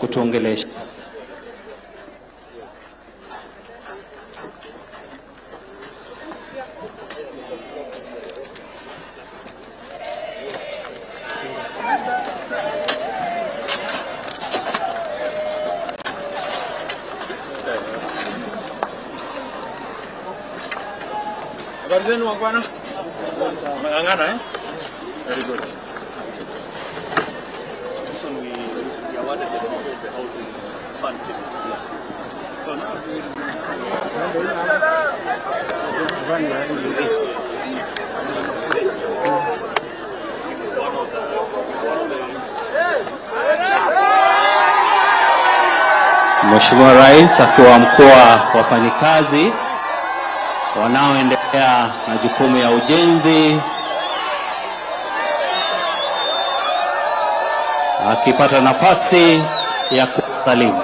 Kutuongelesha. Habari zenu wangwana? Mnang'ang'ana eh? Very good. This one we awarded the before the housing fund came. Yes. So now we will Mheshimiwa Rais akiwa mkuu wa wafanyikazi wanaoendelea na jukumu ya ujenzi akipata nafasi ya kusalimu.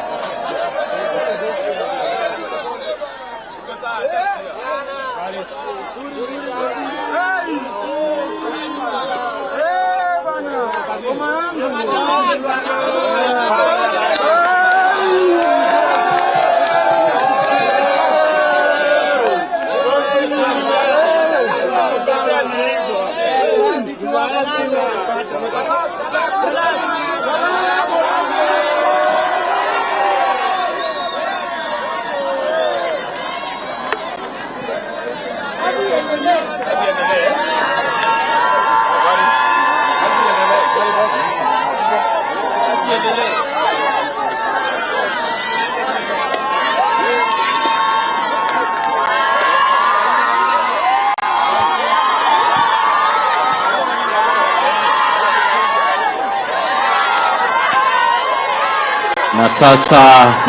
Na sasa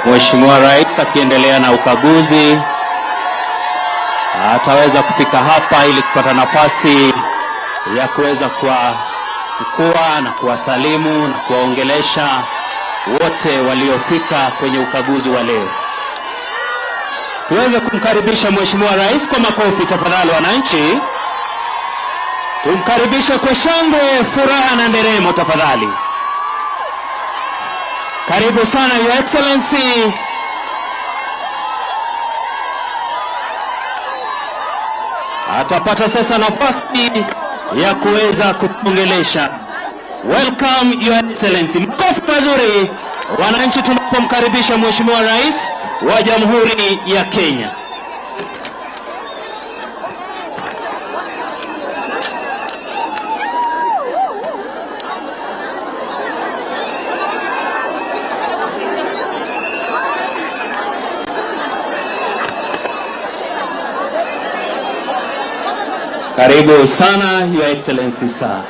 Mheshimiwa Rais akiendelea na ukaguzi ataweza kufika hapa ili kupata nafasi ya kuweza kuwachukua na kuwasalimu na kuwaongelesha wote waliofika kwenye ukaguzi wa leo. Tuweze kumkaribisha Mheshimiwa Rais kwa makofi tafadhali, wananchi. Tumkaribishe kwa shangwe, furaha na nderemo tafadhali. Karibu sana Your Excellency. Atapata sasa nafasi ya kuweza kutuongelesha. Welcome Your Excellency. Makofi mazuri wananchi tunapomkaribisha Mheshimiwa Rais wa Jamhuri ya Kenya. Karibu sana Your Excellency sir.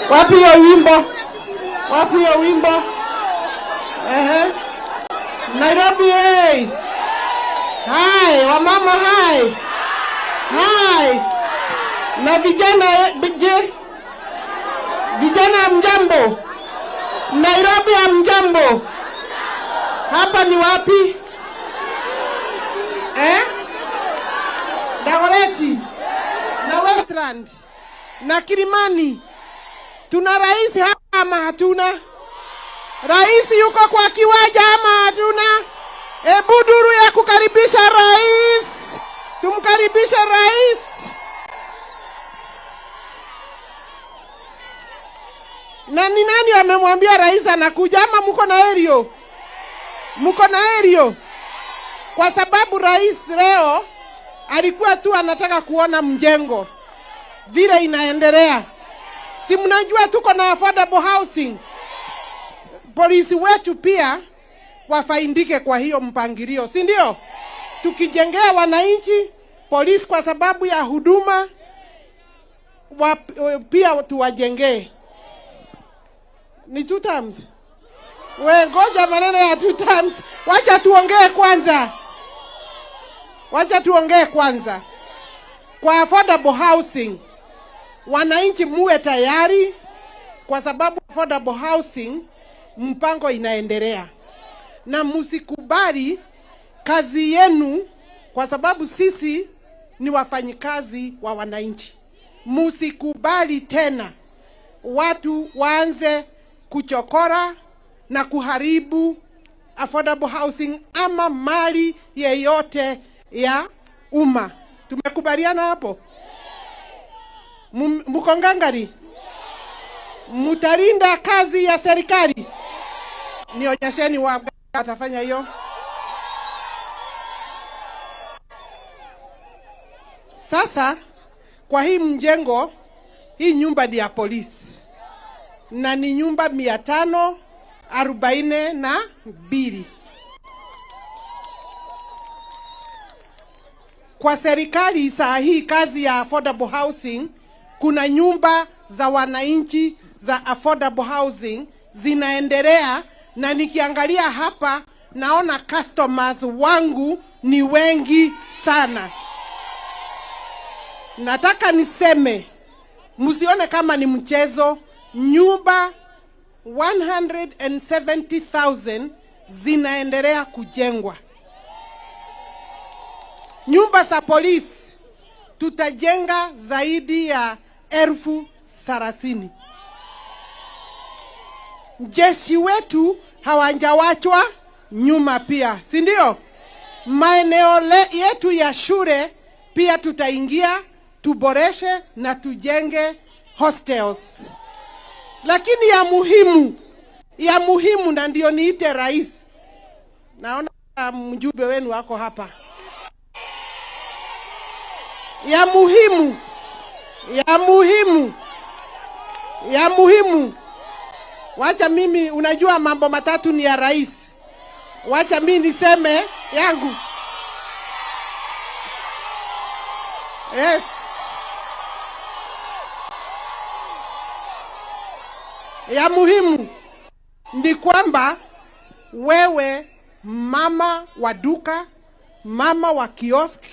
Wapi hiyo wimbo? Wapi hiyo wimbo? Ehe. Nairobi hey. Hai, wamama hai. Hai. Na vijana je? Vijana hamjambo? Nairobi hamjambo? Hapa ni wapi? Eh? Dagoretti na Westland na Kilimani. Tuna rais hapa ama hatuna? Rais yuko kwa kiwanja ama hatuna? Ebu duru ya kukaribisha rais. Tumkaribishe rais. Na ni nani amemwambia rais anakuja? Ama mko na aerial? Mko na aerial? Kwa sababu rais leo alikuwa tu anataka kuona mjengo vile inaendelea. Si mnajua tuko na affordable housing. Polisi wetu pia wafaindike kwa hiyo mpangilio, si ndio? Tukijengea wananchi polisi kwa sababu ya huduma pia tuwajengee. Ni two terms. We ngoja maneno ya two terms. Wacha tuongee kwanza. Wacha tuongee kwanza. Kwa affordable housing, wananchi muwe tayari, kwa sababu affordable housing mpango inaendelea. Na msikubali kazi yenu, kwa sababu sisi ni wafanyikazi wa wananchi. Msikubali tena watu waanze kuchokora na kuharibu affordable housing ama mali yeyote ya umma. Tumekubaliana hapo? Mko ngangari? Mutarinda kazi ya serikali? Nionyesheni watafanya hiyo. Sasa kwa hii mjengo, hii nyumba ni ya polisi na ni nyumba 542. Kwa serikali saa hii kazi ya affordable housing, kuna nyumba za wananchi za affordable housing zinaendelea, na nikiangalia hapa naona customers wangu ni wengi sana. Nataka niseme, msione kama ni mchezo, nyumba 170,000 zinaendelea kujengwa. Nyumba za polisi tutajenga zaidi ya 30,000. Jeshi wetu hawajawachwa nyuma pia, si ndio? Maeneo yetu ya shule pia tutaingia, tuboreshe na tujenge hostels. Lakini ya muhimu, na ndio niite rais. Naona mjumbe wenu wako hapa. Ya muhimu, ya muhimu, ya muhimu. Wacha mimi, unajua mambo matatu ni ya rais. Wacha mimi niseme yangu. Yes. Ya muhimu ni kwamba wewe mama wa duka, mama wa kiosk,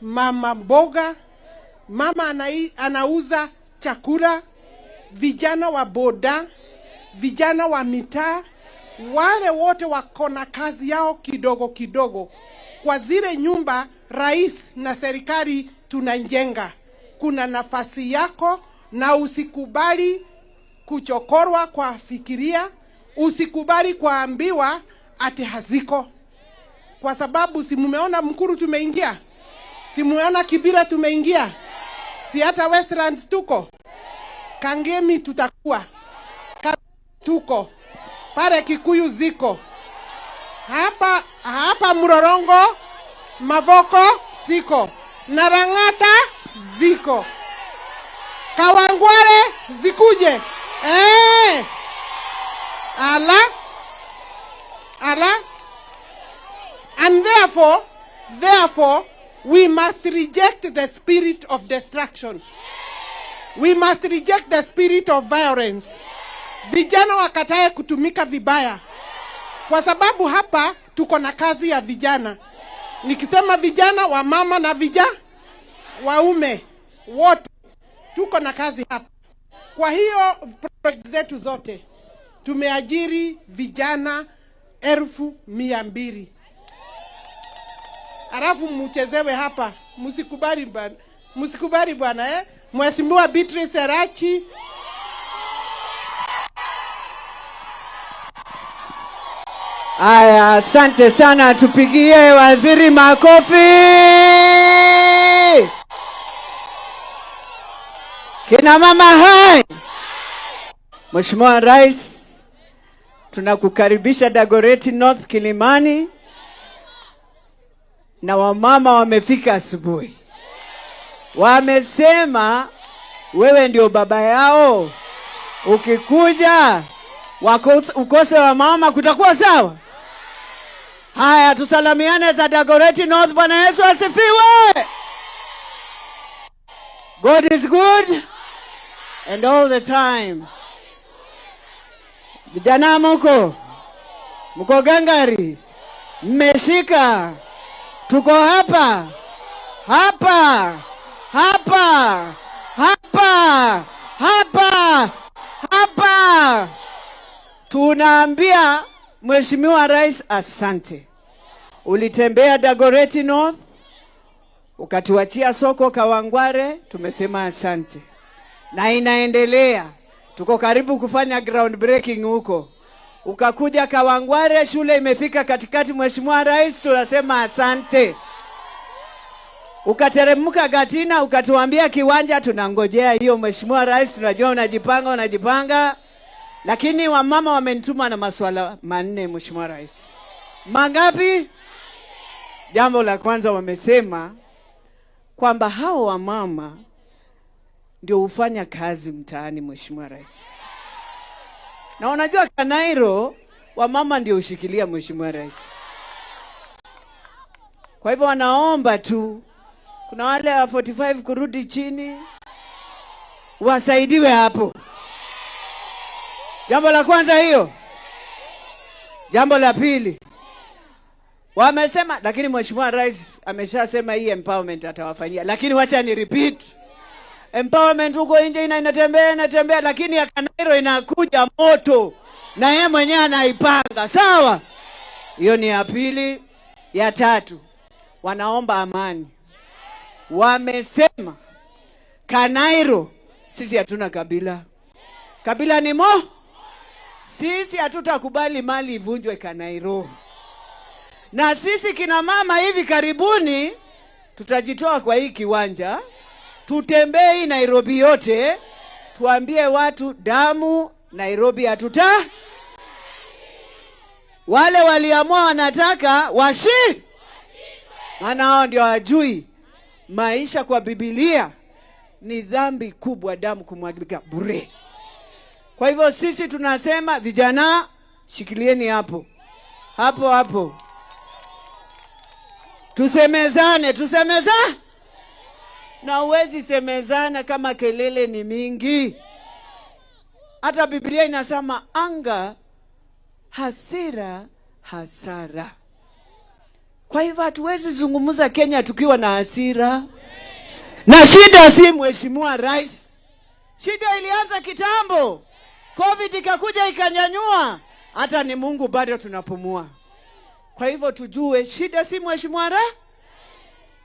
mama mboga, mama anauza chakula, vijana wa boda, vijana wa mitaa, wale wote wako na kazi yao kidogo kidogo. Kwa zile nyumba rais na serikali tunajenga, kuna nafasi yako, na usikubali kuchokorwa kwa fikiria, usikubali kuambiwa ati haziko. Kwa sababu si mumeona Mkuru tumeingia, si mumeona Kibira tumeingia, si hata Westlands tuko, Kangemi tutakuwa, tuko pale, Kikuyu ziko hapa, hapa Mlolongo, Mavoko ziko, na Lang'ata ziko, Kawangware zikuje. Ala, ala. And therefore, we must reject the spirit of destruction. We must reject the spirit of violence. Vijana wakatae kutumika vibaya. Kwa sababu hapa tuko na kazi ya vijana. Nikisema vijana, wa mama na vijana waume wote tuko na kazi hapa. Kwa hiyo project zetu zote tumeajiri vijana 200,000. Alafu mchezewe hapa, msikubali bwana. Msikubali bwana, eh? Mheshimiwa Beatrice Erachi. Aya, asante sana, tupigie waziri makofi. Kina mama hai. Mheshimiwa Rais, tunakukaribisha Dagoretti North Kilimani, na wamama wamefika asubuhi. Wamesema wewe ndio baba yao. Ukikuja ukose wamama kutakuwa sawa? Haya, tusalamiane za Dagoretti North. Bwana Yesu asifiwe. God is good and all the time. Vijana muko, mko gangari, mmeshika, tuko hapa hapa hapa hapa hapa hapa. Tunaambia Mheshimiwa Rais asante. Ulitembea Dagoretti North, ukatuachia soko Kawangware, tumesema asante, na inaendelea. Tuko karibu kufanya ground breaking huko. Ukakuja Kawangware, shule imefika katikati. Mheshimiwa Rais, tunasema asante. Ukateremka Gatina, ukatuambia kiwanja, tunangojea hiyo. Mheshimiwa Rais, tunajua unajipanga, unajipanga, lakini wamama wamenituma na maswala manne. Mheshimiwa Rais, mangapi? Jambo la kwanza wamesema kwamba hao wamama ndio hufanya kazi mtaani, Mheshimiwa Rais. Na unajua Kanairo wamama ndio hushikilia, Mheshimiwa Rais. Kwa hivyo wanaomba tu, kuna wale wa 45 kurudi chini wasaidiwe hapo. Jambo la kwanza hiyo. Jambo la pili wamesema, lakini Mheshimiwa Rais ameshasema hii empowerment atawafanyia, lakini wacha ni repeat. Empowerment huko nje inatembea inatembea, lakini ya Kanairo inakuja moto na yeye mwenyewe anaipanga. Sawa, hiyo ni ya pili. Ya tatu, wanaomba amani. Wamesema Kanairo sisi hatuna kabila, kabila ni mo, sisi hatutakubali mali ivunjwe Kanairo. Na sisi kina mama hivi karibuni tutajitoa kwa hii kiwanja, tutembee hii Nairobi yote, tuambie watu damu Nairobi hatuta. Wale waliamua wanataka washi, maana hao ndio wajui maisha kwa Biblia ni dhambi kubwa, damu kumwagika bure. Kwa hivyo sisi tunasema vijana, shikilieni hapo hapo hapo, tusemezane, tusemeza na uwezi semezana kama kelele ni mingi. Hata Biblia inasema anga, hasira, hasara. Kwa hivyo hatuwezi zungumza Kenya tukiwa na hasira. Na shida si Mheshimiwa Rais, shida ilianza kitambo. Covid ikakuja ikanyanyua, hata ni Mungu bado tunapumua. Kwa hivyo tujue shida si Mheshimiwa Rais,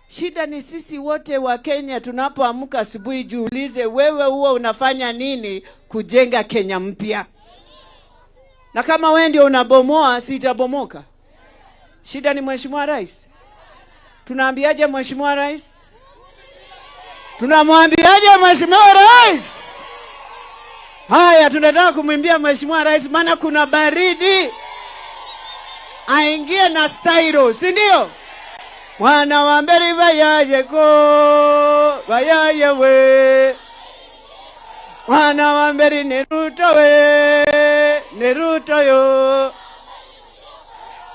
shida ni sisi wote wa Kenya. Tunapoamka asubuhi, jiulize wewe huwa unafanya nini kujenga Kenya mpya? Na kama wewe ndio unabomoa, si itabomoka? Shida ni Mheshimiwa Rais. Tunaambiaje Mheshimiwa Rais? Tunamwambiaje Mheshimiwa Rais? Haya, tunataka kumwimbia Mheshimiwa Rais, maana kuna baridi, aingie na stailo, si ndio? Mwana wa mberi bayaye ko bayaye we, mwana wa mberi ni Ruto we, ni Ruto yo,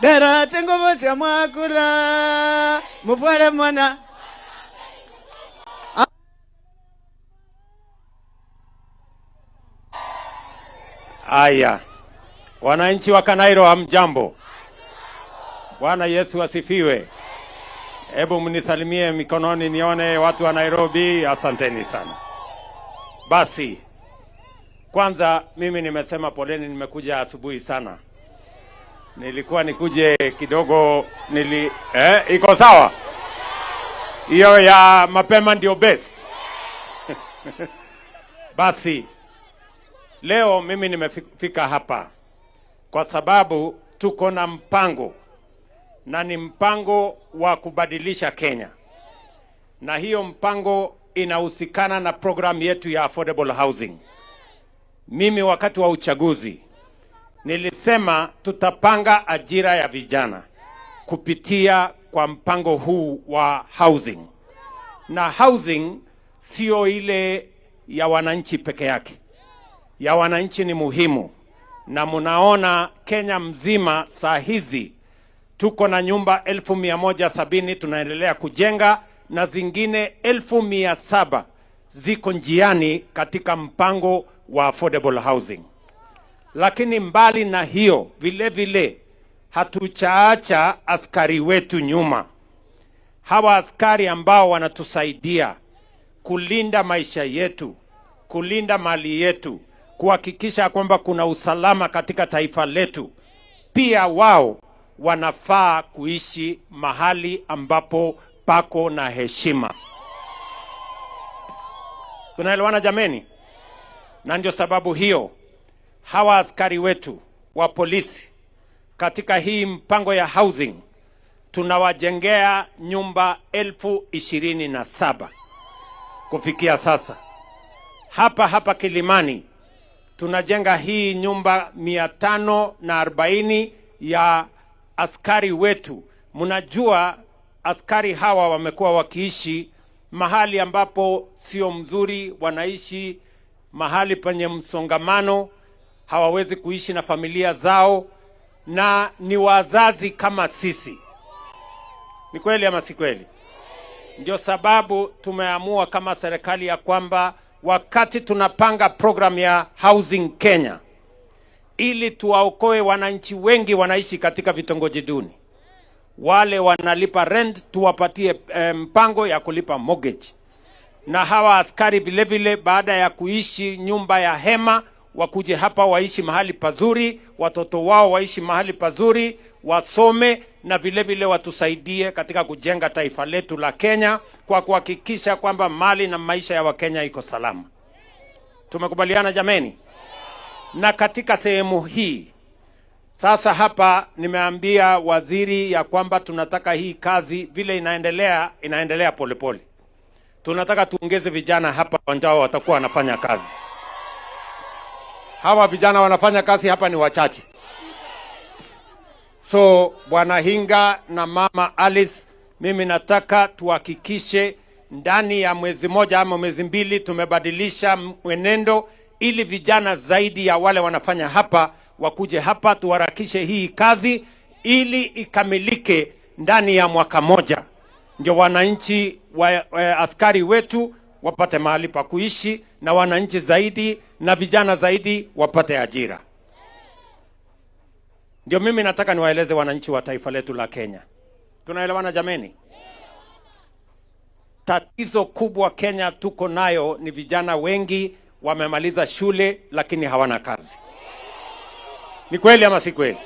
dera tsinguvu tsia mwakula mufwale mwana. Aya, wananchi wa Kanairo hamjambo. Bwana Yesu asifiwe. Hebu mnisalimie mikononi nione watu wa Nairobi. Asanteni sana. Basi, kwanza mimi nimesema poleni, nimekuja asubuhi sana. Nilikuwa nikuje kidogo iko sawa? Hiyo ya mapema ndio best. Basi, leo mimi nimefika hapa kwa sababu tuko na mpango, na ni mpango wa kubadilisha Kenya. Na hiyo mpango inahusikana na program yetu ya affordable housing. Mimi wakati wa uchaguzi nilisema tutapanga ajira ya vijana kupitia kwa mpango huu wa housing. Na housing sio ile ya wananchi peke yake. Ya wananchi ni muhimu. Na mnaona Kenya mzima saa hizi Tuko na nyumba 170,000 tunaendelea kujenga na zingine 700,000 ziko njiani katika mpango wa affordable housing. Lakini mbali na hiyo, vile vile hatujaacha askari wetu nyuma. Hawa askari ambao wanatusaidia kulinda maisha yetu, kulinda mali yetu, kuhakikisha kwamba kuna usalama katika taifa letu, pia wao wanafaa kuishi mahali ambapo pako na heshima. Tunaelewana jameni? Na ndio sababu hiyo hawa askari wetu wa polisi katika hii mpango ya housing tunawajengea nyumba 27,000 kufikia sasa. Hapa hapa Kilimani tunajenga hii nyumba 540 ya askari wetu. Mnajua askari hawa wamekuwa wakiishi mahali ambapo sio mzuri, wanaishi mahali penye msongamano, hawawezi kuishi na familia zao, na ni wazazi kama sisi. Ni kweli ama si kweli? Ndio sababu tumeamua kama serikali ya kwamba wakati tunapanga program ya Housing Kenya, ili tuwaokoe wananchi wengi wanaishi katika vitongoji duni, wale wanalipa rent tuwapatie mpango ya kulipa mortgage, na hawa askari vile vile baada ya kuishi nyumba ya hema wakuje hapa waishi mahali pazuri, watoto wao waishi mahali pazuri, wasome na vile vile watusaidie katika kujenga taifa letu la Kenya kwa kuhakikisha kwamba mali na maisha ya Wakenya iko salama. Tumekubaliana jameni? Na katika sehemu hii sasa hapa nimeambia waziri ya kwamba tunataka hii kazi vile inaendelea, inaendelea polepole. Tunataka tuongeze vijana hapa ambao watakuwa wanafanya kazi. Hawa vijana wanafanya kazi hapa ni wachache. So Bwana Hinga na Mama Alice, mimi nataka tuhakikishe ndani ya mwezi moja ama mwezi mbili tumebadilisha mwenendo ili vijana zaidi ya wale wanafanya hapa wakuje hapa, tuharakishe hii kazi ili ikamilike ndani ya mwaka moja, ndio wananchi wa askari wetu wapate mahali pa kuishi na wananchi zaidi na vijana zaidi wapate ajira. Ndio mimi nataka niwaeleze wananchi wa taifa letu la Kenya. Tunaelewana jameni? Tatizo kubwa Kenya tuko nayo ni vijana wengi wamemaliza shule lakini hawana kazi. Ni kweli ama si kweli?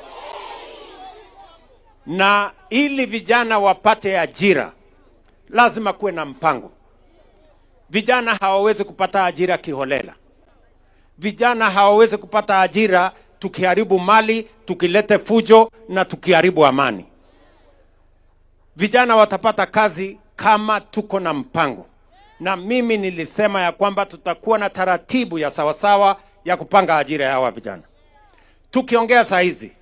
Na ili vijana wapate ajira lazima kuwe na mpango. Vijana hawawezi kupata ajira kiholela. Vijana hawawezi kupata ajira tukiharibu mali, tukilete fujo na tukiharibu amani. Vijana watapata kazi kama tuko na mpango. Na mimi nilisema ya kwamba tutakuwa na taratibu ya sawasawa ya kupanga ajira ya hawa vijana. Tukiongea saa hizi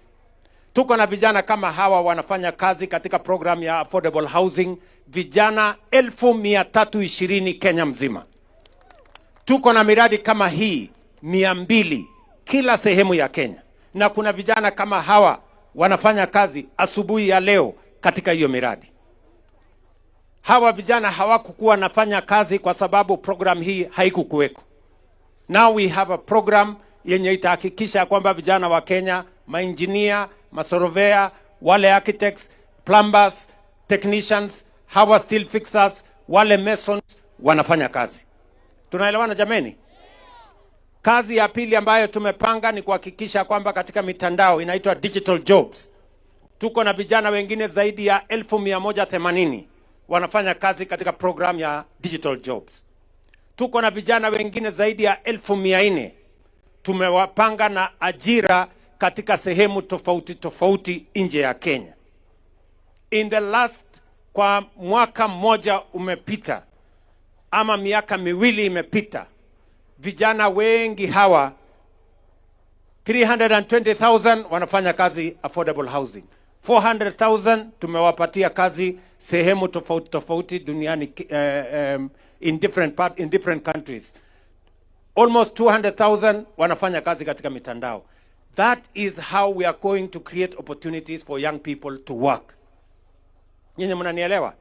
tuko na vijana kama hawa wanafanya kazi katika program ya affordable housing, vijana 320,000 Kenya mzima. Tuko na miradi kama hii 200 kila sehemu ya Kenya, na kuna vijana kama hawa wanafanya kazi asubuhi ya leo katika hiyo miradi. Hawa vijana hawakukuwa wanafanya kazi kwa sababu program hii haikukuweko. Now we have a program yenye itahakikisha kwamba vijana wa Kenya, maengineer, masurveyor, wale architects, plumbers, technicians, hawa steel fixers, wale masons wanafanya kazi. Tunaelewana jameni? Kazi ya pili ambayo tumepanga ni kuhakikisha kwamba katika mitandao inaitwa digital jobs, tuko na vijana wengine zaidi ya 180,000 wanafanya kazi katika program ya digital jobs. Tuko na vijana wengine zaidi ya 400,000 tumewapanga na ajira katika sehemu tofauti tofauti nje ya Kenya. In the last, kwa mwaka mmoja umepita ama miaka miwili imepita, vijana wengi hawa 320,000 wanafanya kazi affordable housing, 400,000 tumewapatia kazi sehemu tofauti tofauti duniani, in different countries. Almost 200,000 wanafanya kazi katika mitandao. That is how we are going to create opportunities for young people to work. Nyinyi mnanielewa?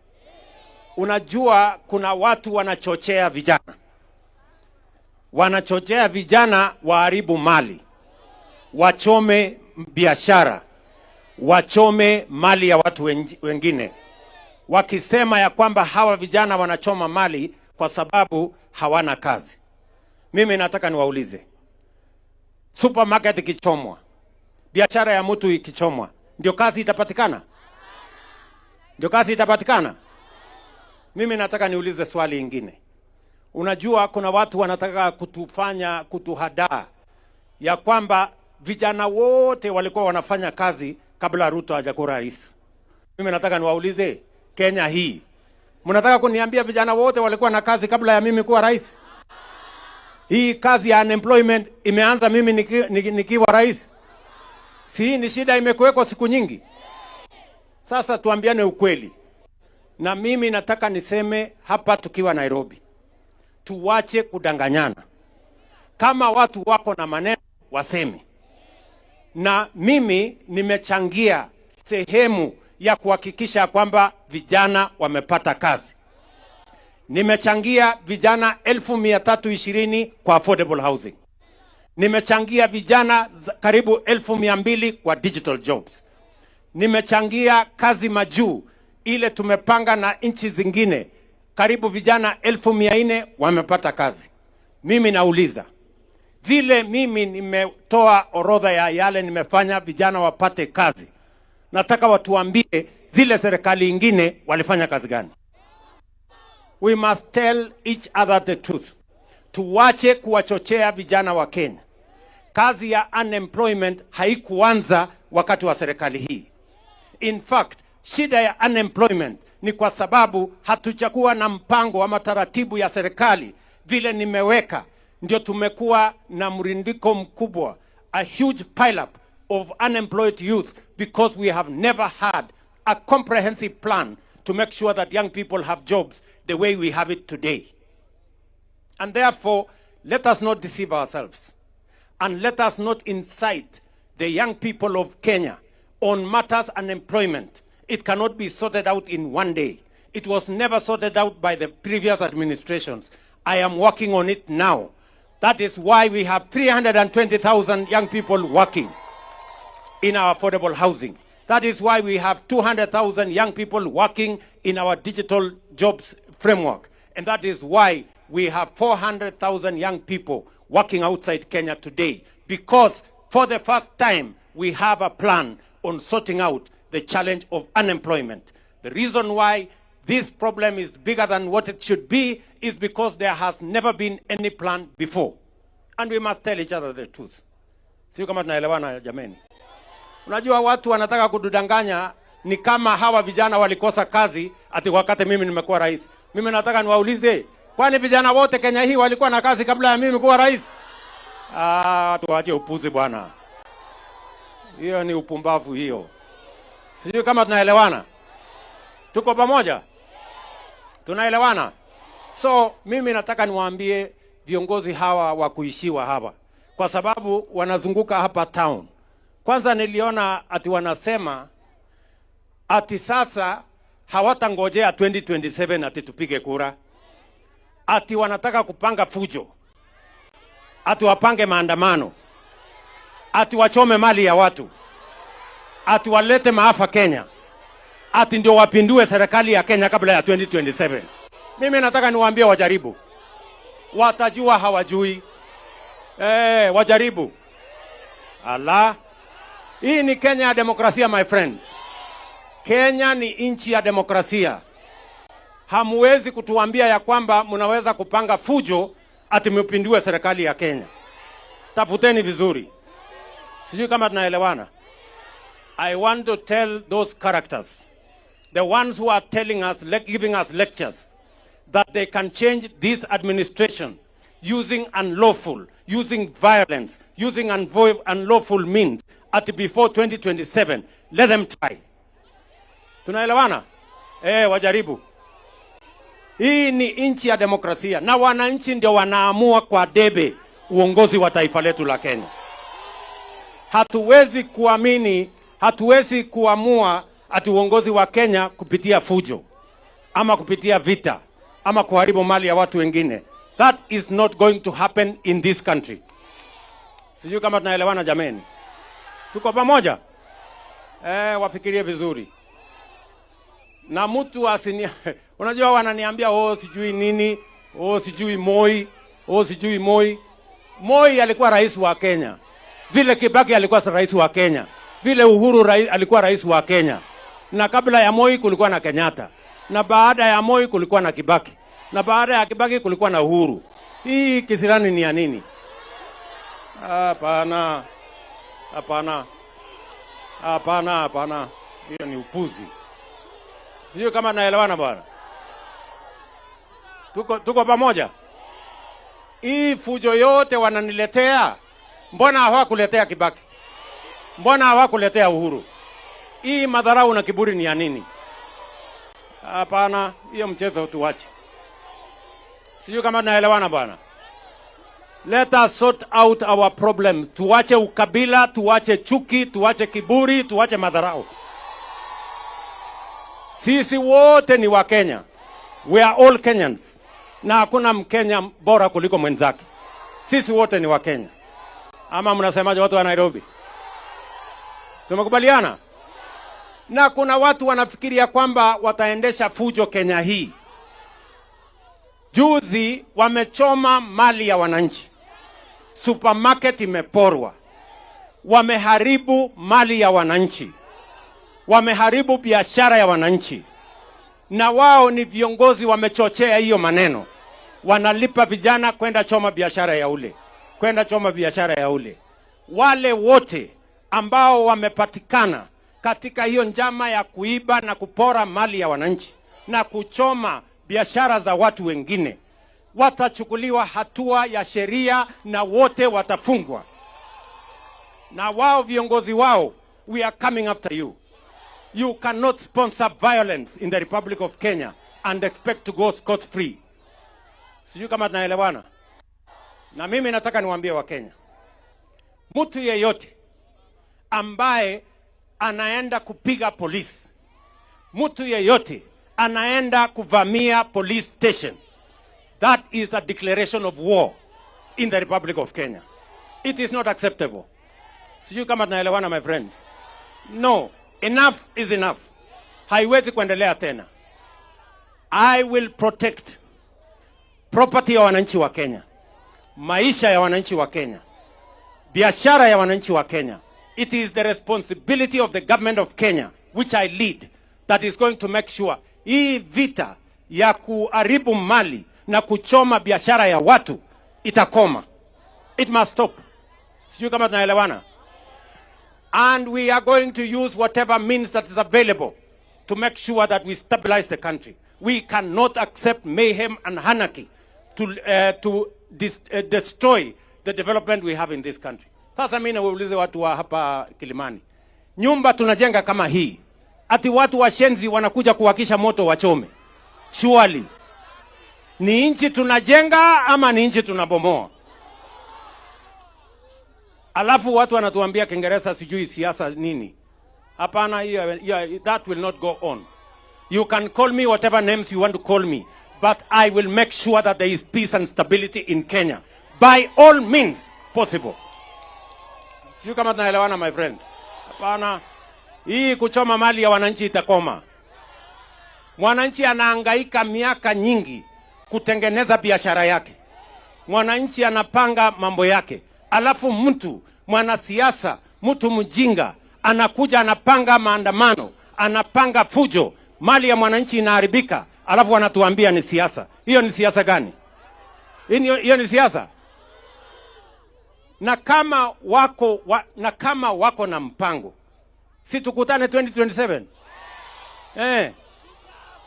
Unajua kuna watu wanachochea vijana. Wanachochea vijana waharibu mali, wachome biashara, wachome mali ya watu wengine, wakisema ya kwamba hawa vijana wanachoma mali kwa sababu hawana kazi. Mimi nataka niwaulize, supermarket ikichomwa, biashara ya mtu ikichomwa, ndio kazi itapatikana? Ndio kazi itapatikana? Mimi nataka niulize swali ingine. Unajua kuna watu wanataka kutufanya kutuhadaa ya kwamba vijana wote walikuwa wanafanya kazi kabla Ruto hajakuwa rais. Mimi nataka niwaulize, Kenya hii, mnataka kuniambia vijana wote walikuwa na kazi kabla ya mimi kuwa rais? Hii kazi ya unemployment imeanza mimi nikiwa rais? Si hii ni shida imekuweko siku nyingi? Sasa tuambiane ukweli, na mimi nataka niseme hapa tukiwa Nairobi, tuwache kudanganyana. Kama watu wako na maneno waseme, na mimi nimechangia sehemu ya kuhakikisha kwamba vijana wamepata kazi. Nimechangia vijana 320,000 kwa affordable housing. Nimechangia vijana karibu 200,000 kwa digital jobs. Nimechangia kazi majuu ile tumepanga na nchi zingine, karibu vijana 400,000 wamepata kazi. Mimi nauliza, vile mimi nimetoa orodha ya yale nimefanya vijana wapate kazi, nataka watuambie zile serikali ingine walifanya kazi gani? We must tell each other the truth. Tuwache kuwachochea vijana wa Kenya. Kazi ya unemployment haikuanza wakati wa serikali hii. In fact, shida ya unemployment ni kwa sababu hatujakuwa na mpango ama taratibu ya serikali vile nimeweka, ndio tumekuwa na mrundiko mkubwa, a huge pileup of unemployed youth, because we have never had a comprehensive plan to make sure that young people have jobs the way we have it today. And therefore, let us not deceive ourselves. And let us not incite the young people of Kenya on matters unemployment. It cannot be sorted out in one day. It was never sorted out by the previous administrations. I am working on it now. That is why we have 320,000 young people working in our affordable housing. That is why we have 200,000 young people working in our digital jobs framework. And that is why we have 400,000 young people working outside Kenya today. Because for the first time, we have a plan on sorting out the challenge of unemployment. The reason why this problem is bigger than what it should be is because there has never been any plan before. And we must tell each other the truth. Sio kama tunaelewana, jameni? Unajua watu wanataka kutudanganya ni kama hawa vijana walikosa kazi ati wakati mimi nimekuwa rais. Mimi nataka niwaulize, kwani vijana wote Kenya hii walikuwa na kazi kabla ya mimi kuwa rais? Ah, tuache upuzi, bwana. Hiyo ni upumbavu hiyo. Sijui kama tunaelewana. Tuko pamoja? Tunaelewana? So mimi nataka niwaambie viongozi hawa wa kuishiwa hawa, kwa sababu wanazunguka hapa town. Kwanza niliona ati wanasema ati sasa hawatangojea 2027 ati tupige kura, ati wanataka kupanga fujo, ati wapange maandamano, ati wachome mali ya watu, ati walete maafa Kenya, ati ndio wapindue serikali ya Kenya kabla ya 2027. Mimi nataka niwaambie wajaribu, watajua hawajui. Wajaribu. Ala, hii ni Kenya ya demokrasia, my friends. Kenya ni nchi ya demokrasia. Hamuwezi kutuambia ya kwamba mnaweza kupanga fujo ati mpindue serikali ya Kenya. Tafuteni vizuri. Sijui kama tunaelewana. I want to tell those characters, the ones who are telling us, giving us lectures, that they can change this administration using unlawful, using violence, using unlawful means at before 2027. Let them try. Tunaelewana? Wajaribu. Hii ni nchi ya demokrasia na wananchi ndio wanaamua kwa debe uongozi wa taifa letu la Kenya. Hatuwezi kuamini, hatuwezi kuamua ati uongozi wa Kenya kupitia fujo ama kupitia vita ama kuharibu mali ya watu wengine. That is not going to happen in this country. Sijui kama tunaelewana jameni. Tuko pamoja? Wafikirie vizuri. Na mtu asini unajua wananiambia oh sijui nini, oh sijui Moi, oh sijui Moi. Moi alikuwa rais wa Kenya. Vile Kibaki alikuwa rais wa Kenya. Vile Uhuru alikuwa rais wa Kenya. Na kabla ya Moi kulikuwa na Kenyatta. Na baada ya Moi kulikuwa na Kibaki. Na baada ya Kibaki kulikuwa na Uhuru. Hii kisirani ni ya nini? Hapana. Hapana. Hapana, hapana. Hiyo ni upuzi. Sijui kama naelewana bwana. Tuko pamoja? Hii fujo yote wananiletea, mbona hawakuletea Kibaki? Mbona hawakuletea Uhuru? Hii madharau na kiburi ni ya nini? Hapana, hiyo mchezo tuache. Sijui kama tunaelewana bwana. Let us sort out our problems. Tuache ukabila, tuache chuki, tuache kiburi, tuache madharau. Sisi wote ni wa Kenya. We are all Kenyans. Na hakuna Mkenya bora kuliko mwenzake. Sisi wote ni wa Kenya. Ama mnasemaje watu wa Nairobi? Tumekubaliana? Na kuna watu wanafikiria kwamba wataendesha fujo Kenya hii. Juzi wamechoma mali ya wananchi. Supermarket imeporwa. Wameharibu mali ya wananchi. Wameharibu biashara ya wananchi. Na wao ni viongozi wamechochea hiyo maneno. Wanalipa vijana kwenda choma biashara ya ule. Kwenda choma biashara ya ule. Wale wote ambao wamepatikana katika hiyo njama ya kuiba na kupora mali ya wananchi na kuchoma biashara za watu wengine, watachukuliwa hatua ya sheria na wote watafungwa. Na wao viongozi wao, we are coming after you. You cannot sponsor violence in the Republic of Kenya and expect to go scot-free. Sijui kama tunaelewana. Na mimi nataka niwaambie wa Kenya, mtu yeyote ambaye anaenda kupiga polisi, mtu yeyote anaenda kuvamia police station, that is a declaration of war in the Republic of Kenya. It is not acceptable. Sijui kama tunaelewana my friends. No, enough is enough. Haiwezi kuendelea tena. I will protect property ya wananchi wa Kenya, maisha ya wananchi wa Kenya, biashara ya wananchi wa Kenya. It is the responsibility of the government of Kenya, which I lead, that is going to make sure hii vita ya kuharibu mali na kuchoma biashara ya watu itakoma. It must stop. Sijui kama tunaelewana. And we are going to use whatever means that is available to make sure that we stabilize the country. We cannot accept mayhem and anarchy to destroy the development we have in this country. Sasa mimi nawaulize watu wa hapa Kilimani, nyumba tunajenga kama hii, ati watu washenzi wanakuja kuwakisha moto wachome? Surely ni nchi tunajenga ama ni nchi tunabomoa? Alafu watu wanatuambia Kiingereza sijui siasa nini. Hapana, hiyo that will not go on. You can call me whatever names you want to call me, but I will make sure that there is peace and stability in Kenya by all means possible. Sijui kama tunaelewana my friends. Hapana, hii kuchoma mali ya wananchi itakoma. Mwananchi anahangaika miaka nyingi kutengeneza biashara yake. Mwananchi anapanga mambo yake. Alafu mtu mwanasiasa, mtu mjinga anakuja anapanga maandamano, anapanga fujo, mali ya mwananchi inaharibika, alafu wanatuambia ni siasa. Hiyo ni siasa gani? Hiyo ni siasa? Na kama wako na kama wako na mpango, si tukutane 2027?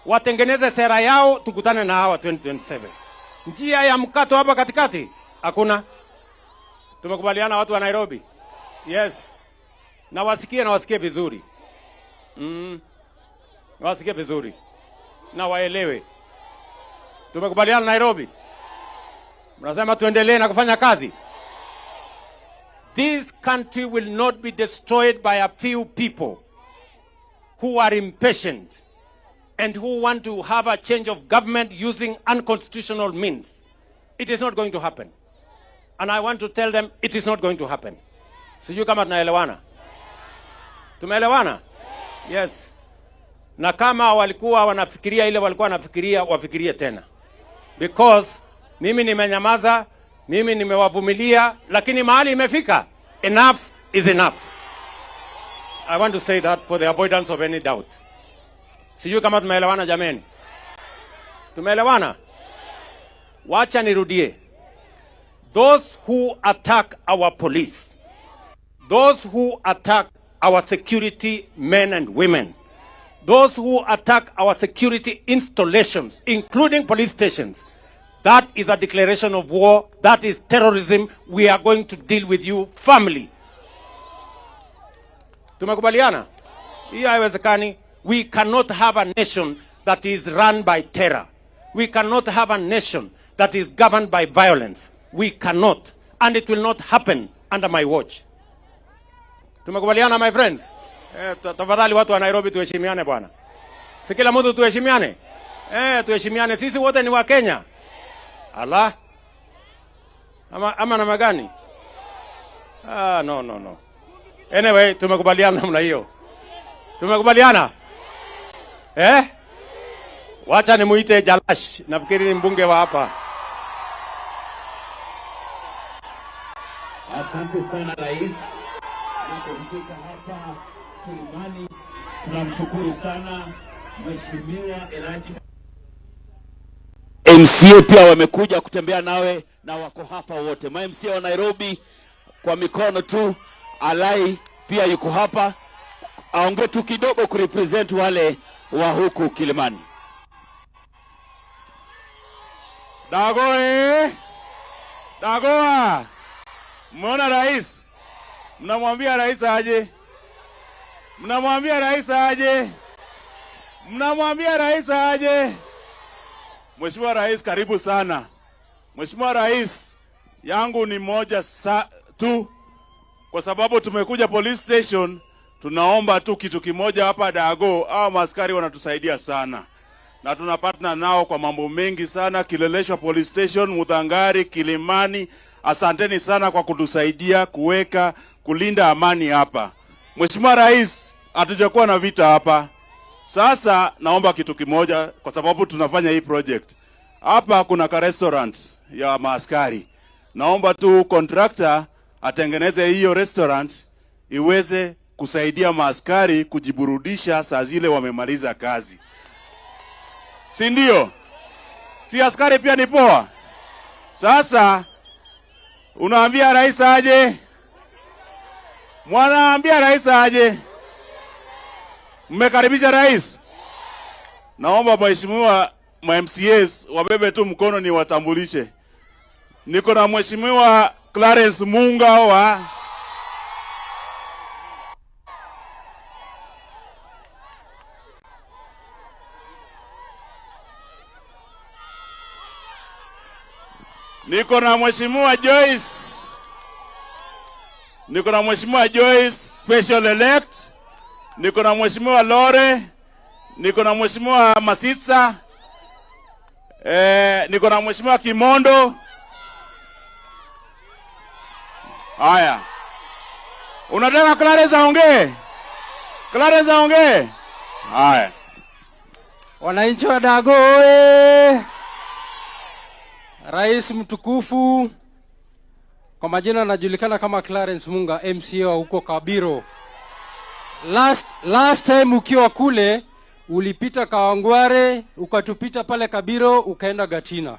Watengeneze sera yao, tukutane na hawa 2027. Njia ya mkato hapa katikati hakuna. Tumekubaliana watu wa Nairobi? Yes. Na wasikie, na wasikie vizuri. Wasikie vizuri. Na waelewe. Tumekubaliana Nairobi? Mnasema tuendelee na kufanya kazi? This country will not be destroyed by a few people who are impatient and who want to have a change of government using unconstitutional means. It is not going to happen. And I want to tell them it is not going to happen. Sijui kama tunaelewana. Tumeelewana? Yes. Na kama walikuwa wanafikiria ile walikuwa wanafikiria, wafikirie tena. Because mimi nimenyamaza, mimi nimewavumilia, lakini mahali imefika. Enough is enough. I want to say that for the avoidance of any doubt. Sijui kama tumeelewana jameni. Tumeelewana? Wacha nirudie. Those who attack our police, those who attack our security men and women, those who attack our security installations, including police stations, that is a declaration of war. That is terrorism. We are going to deal with you firmly. Tumekubaliana? Hiyo haiwezekani. We cannot have a nation that is run by terror. We cannot have a nation that is governed by violence. We cannot. And it will not happen under my watch. Tumekubaliana, my friends? Tafadhali watu wa Nairobi tuheshimiane bwana. Si kila mtu tuheshimiane? Tuheshimiane. Sisi wote ni wa Kenya. Ala. Ama namna gani? Ah, no, no, no. Anyway, tumekubaliana namna hiyo. Tumekubaliana? Eh? Wacha nimuite Jalash, nafikiri ni mbunge wa hapa. Asante sana Rais. Unapofika hapa Kilimani, tunamshukuru sana Mheshimiwa Elijah. MCA pia wamekuja kutembea nawe na wako hapa wote. Ma MCA wa Nairobi kwa mikono tu. Alai pia yuko hapa, aongee tu kidogo kurepresent wale wa huku Kilimani. Dagoe! Dagoa! Mmeona rais? Mnamwambia rais aje? Mnamwambia rais aje? Mnamwambia rais aje? Mheshimiwa Rais, karibu sana. Mheshimiwa Rais, yangu ni moja tu, kwa sababu tumekuja police station, tunaomba tu kitu kimoja hapa Dago. Hao maaskari wanatusaidia sana na tunapatana nao kwa mambo mengi sana. Kileleshwa police station, Muthangari, Kilimani, asanteni sana kwa kutusaidia kuweka kulinda amani hapa. Mheshimiwa Rais, hatujakuwa na vita hapa. Sasa naomba kitu kimoja, kwa sababu tunafanya hii project. Hapa kuna ka restaurant ya maaskari. Naomba tu contractor atengeneze hiyo restaurant iweze kusaidia maaskari kujiburudisha saa zile wamemaliza kazi. Si ndio? Si askari pia ni poa? Sasa unaambia rais aje? Mwanaambia rais aje? Mmekaribisha rais? Naomba mheshimiwa ma MCAs wabebe tu mkono ni watambulishe. Niko na mheshimiwa Clarence Munga wa Niko na mheshimiwa Joyce. Niko na mheshimiwa Joyce special elect. Niko na mheshimiwa Lore. Niko na mheshimiwa Masitsa. Niko na mheshimiwa Kimondo. Haya. Unataka Clarence aongee? Clarence aongee? Haya. Wananchi wa Dago oye! Rais mtukufu, kwa majina anajulikana kama Clarence Munga, MCA wa huko Kabiro. Last time ukiwa kule ulipita Kawangware, ukatupita pale Kabiro, ukaenda Gatina.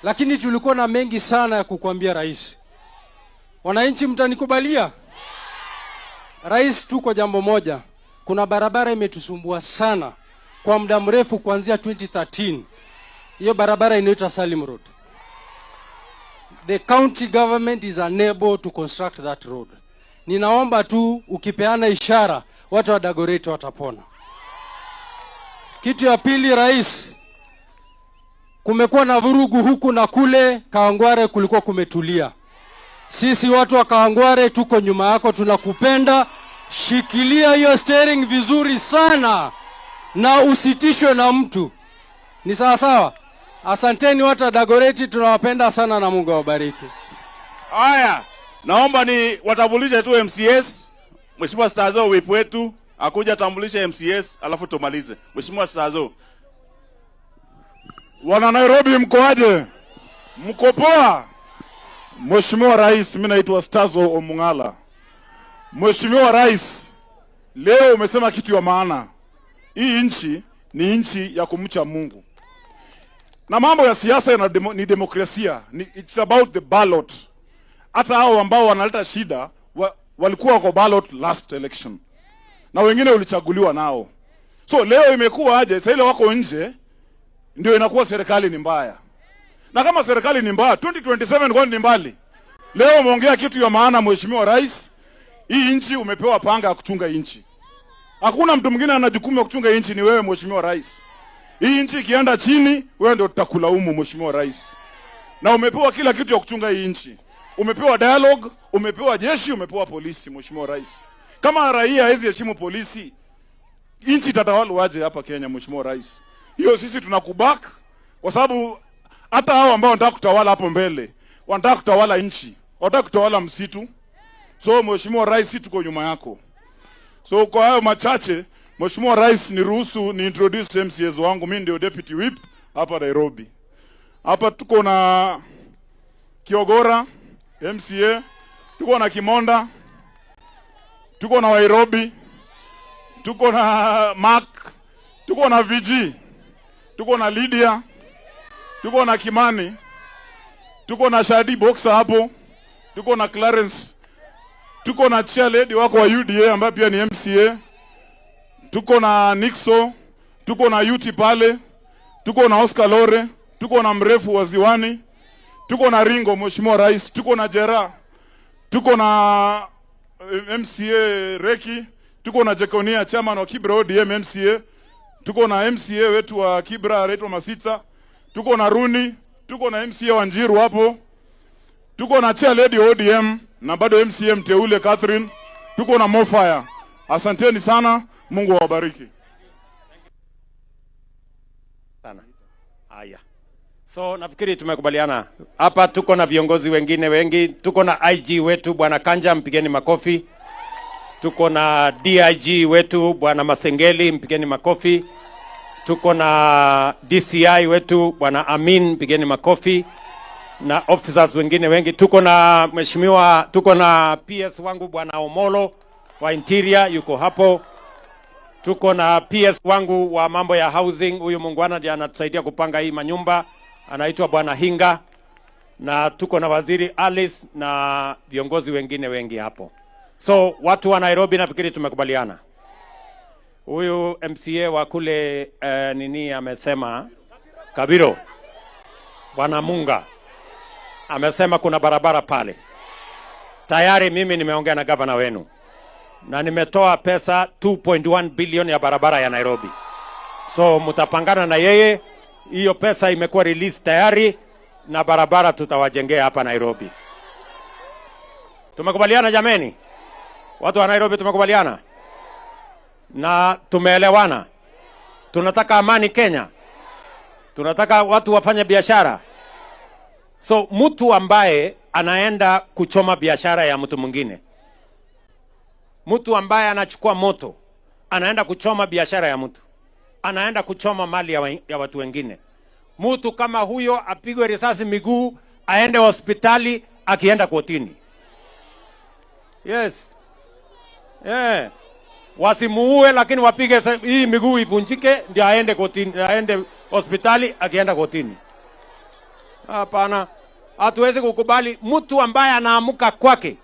Lakini tulikuwa na mengi sana ya kukuambia rais. Wananchi mtanikubalia? Rais, tu kwa jambo moja. Kuna barabara imetusumbua sana kwa muda mrefu kuanzia 2013. Hiyo barabara inaitwa Salim Road. The county government is unable to construct that road. Ninaomba tu ukipeana ishara watu wa Dagoretti watapona. Kitu ya pili rais, kumekuwa na vurugu huku na kule. Kawangware kulikuwa kumetulia. Sisi watu wa Kawangware tuko nyuma yako, tunakupenda. Shikilia hiyo steering vizuri sana na usitishwe na mtu. Ni sawa sawa? Asanteni watu wa Dagoretti, tunawapenda sana na Mungu awabariki. Haya, naomba ni watambulishe tu MCAs. Mheshimiwa Stazo, whip wetu akuja tambulishe MCAs alafu tumalize. Mheshimiwa Stazo. Wana Nairobi, mko aje? Mko poa? Mheshimiwa Rais, mimi naitwa Stazo Omung'ala. Mheshimiwa Rais, leo umesema kitu ya maana. Hii nchi ni nchi ya kumcha Mungu, na mambo ya siasa ni demokrasia, it's about the ballot. Hata hao ambao wanaleta shida walikuwa kwa ballot last election, na wengine ulichaguliwa nao. So leo imekuwa aje? Sasa ile wako nje ndio inakuwa serikali ni mbaya, na kama serikali ni mbaya, 2027 kwani ni mbali? Leo umeongea kitu ya maana, Mheshimiwa Rais. Hii nchi umepewa panga ya kuchunga nchi. Hakuna mtu mwingine ana jukumu ya kuchunga nchi, ni wewe, Mheshimiwa Rais. Hii nchi ikienda chini, wewe ndio tutakulaumu, Mheshimiwa Rais. Na umepewa kila kitu ya kuchunga hii nchi. Umepewa dialogue, umepewa jeshi, umepewa polisi, Mheshimiwa Rais. Kama raia hawezi heshimu polisi, nchi itatawalwa aje hapa Kenya, Mheshimiwa Rais? Hiyo sisi tunakuback kwa sababu hata hao ambao wanataka kutawala hapo mbele, wanataka kutawala nchi, wanataka kutawala msitu. So Mheshimiwa Rais, sisi tuko nyuma yako. So kwa hayo machache, Mheshimiwa Rais, niruhusu ni introduce MCAs wangu. Mimi ndio deputy whip hapa Nairobi. Hapa tuko na Kiogora MCA, tuko na Kimonda, tuko na Wairobi, tuko na Mark, tuko na VG, tuko na Lydia, tuko na Kimani, tuko na Shadi Boxer hapo, tuko na Clarence, tuko na chair lady wako wa UDA ambaye pia ni MCA, tuko na Nixo, tuko na Yuti pale, tuko na Oscar Lore, tuko na mrefu wa Ziwani, tuko na Ringo, Mheshimiwa Rais, tuko na Jera, tuko na MCA Reki, tuko na Jekonia, chairman wa Kibra ODM MCA, tuko na MCA wetu wa Kibra anaitwa Masita, tuko na Runi, tuko na MCA wa Njiru hapo, tuko na chair lady ODM na bado MCA mteule Catherine, tuko na Mofaya. Asanteni sana, Mungu awabariki. Sana. Haya. So nafikiri tumekubaliana. Hapa tuko na viongozi wengine wengi, tuko na IG wetu Bwana Kanja, mpigeni makofi. Tuko na DIG wetu Bwana Masengeli, mpigeni makofi. Tuko na DCI wetu Bwana Amin, mpigeni makofi, na officers wengine wengi. Tuko na mheshimiwa, tuko na PS wangu Bwana Omolo wa Interior yuko hapo. Tuko na PS wangu wa mambo ya housing, huyu muungwana ndiye anatusaidia kupanga hii manyumba, anaitwa Bwana Hinga, na tuko na waziri Alice na viongozi wengine wengi hapo. So watu wa Nairobi, nafikiri tumekubaliana. Huyu MCA wa kule nini amesema Kabiro, Bwana Munga amesema kuna barabara pale. Tayari mimi nimeongea na gavana wenu na nimetoa pesa 2.1 billion ya barabara ya Nairobi. So mtapangana na yeye, hiyo pesa imekuwa release tayari na barabara tutawajengea hapa Nairobi. Tumekubaliana jameni? Watu wa Nairobi tumekubaliana na tumeelewana. Tunataka amani Kenya, tunataka watu wafanye biashara. So mtu ambaye anaenda kuchoma biashara ya mtu mwingine, mtu ambaye anachukua moto anaenda kuchoma biashara ya mtu, anaenda kuchoma mali ya watu wengine, mtu kama huyo apigwe risasi miguu, aende hospitali, akienda kotini. Yes. Yeah. Wasimuue, lakini wapige hii miguu ivunjike, ndio aende kotini, aende hospitali, akienda kotini. Hapana, hatuwezi kukubali mtu ambaye anaamuka kwake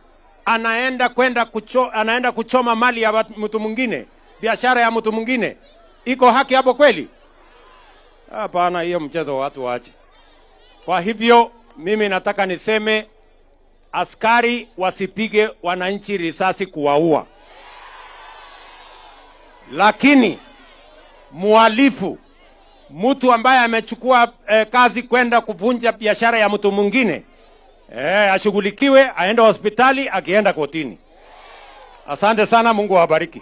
anaenda kuchoma mali ya mtu mwingine, biashara ya mtu mwingine. Iko haki hapo kweli? Hapana, hiyo mchezo watu waache. Kwa hivyo mimi nataka niseme askari wasipige wananchi risasi kuwaua. Lakini muhalifu, mtu ambaye amechukua kazi kwenda kuvunja biashara ya mtu mwingine, Ashughulikiwe, aende hospitali, akienda kotini. Asante sana, Mungu awabariki.